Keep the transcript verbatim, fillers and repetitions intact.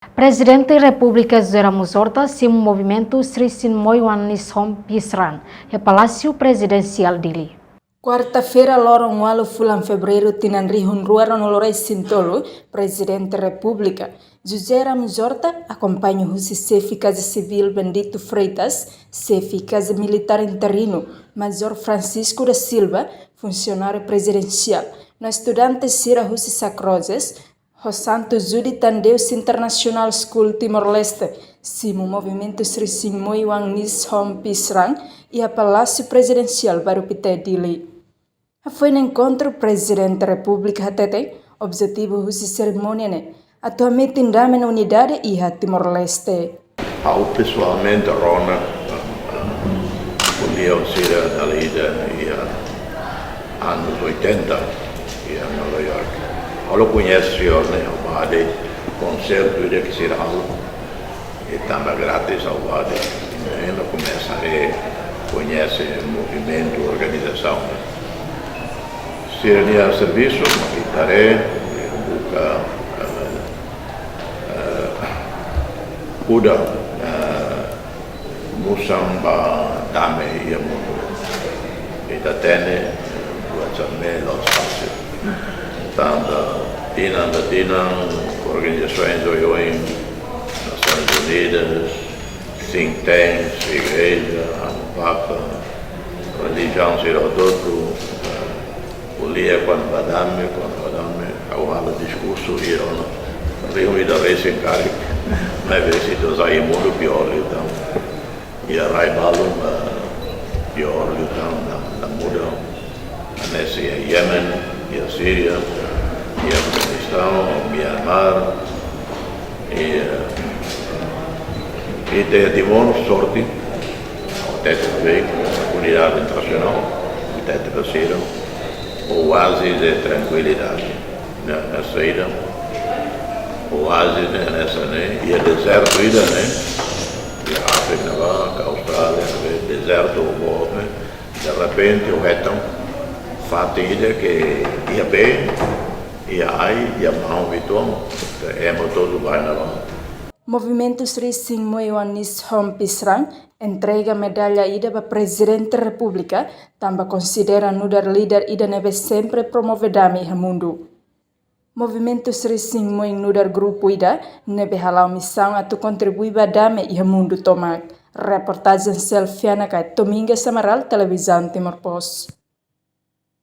Prezidente Repúblika José Ramos Horta simu movimentu Sri Chinmoy Wan Nishom Pishrang iha Palásiu Prezidensiál Dili. Kuarta-feira, loron ualu fulan Fevereiru, tinan rihun rua ruanulu resin tolu, Prezidente Repúblika José Ramos Horta akompaña husi Xefe Kaza Sivíl Bendito Freitas, Xefe Kaza Militár Interinu Major Francisco da Silva, funsionáriu prezidensiál, no estudante sira husi Sacrozes, ho Santo Judy Tadeusz International School Timor-Leste, simu movimentu Sri Chinmoy Wan Nishom Pishrang iha Palásiu Prezidensiál Bairru Pité, Dili. Hafoin enkontru, Prezidente Repúblika hateten objetivu husi serimónia ne'e atu hametin dame no unidade iha Timor-Leste. Ha'u pesoalmente rona, ah, ko'alia ho sira dala ida iha anus oitenta, iha Nova York. Ha'u la koñese sira ne'e, ha'u bá de'it konsertu ida ke sira halo, i tanba grátis ha'u bá de'it. Ne'e ha'u komesa koñese movimentu, organizasaun. Sira-nia servisu mak ita haree, buka, eh, eh, kuda, eh, musan ba dame iha mundu. Ita hatene, eh, buat sira-ne'e la'ós fasil. Tanba tinan ba tinan, organizasoens oioin, Nasoins Unidas, think tanks, igreja, Amu Papa, relijiaun sira hotu, eh, ko'alia kona-ba dame, kona-ba dame, ha'u halo diskursu iha ona rihun ida resin karik, maibé situasaun iha mundu piór liután. Iha rai balu, eh, piór liután, la, la muda. Hanesan iha Yemen, iha Síria, iha Afeganistaun, Myanmar, i, eh, ita iha Timor, sorte, ita hatene, komunidade internasionál, ita hatene ba sira, oásis de trankuilidade, ne'e, ne'e saida, oásis ne'e, ne'e hanesan ne'e, iha dezertu ida ne'e, iha Áfrika ne'ebá, ka Austrália, ne'e, dezertu boot ne'e, derrepente, o hetan fatin ida ke iha bee, iha ai, iha maun uitoan, ema hotu bá ne'ebá. Movimentu Sri Chinmoy Wan Nishom Pishrang entrega medalla ida ba Prezidente Repúblika, tanba konsidera nu'udar líder ida ne'ebé sempre promove dame iha mundu. Movimentu Sri Chinmoy nu'udar grupu ida ne'ebé hala'o misaun atu kontribui ba dame iha mundu tomak. Reportajen Selfiana Kai, Domingas Amaral, Televizaun Timor Post.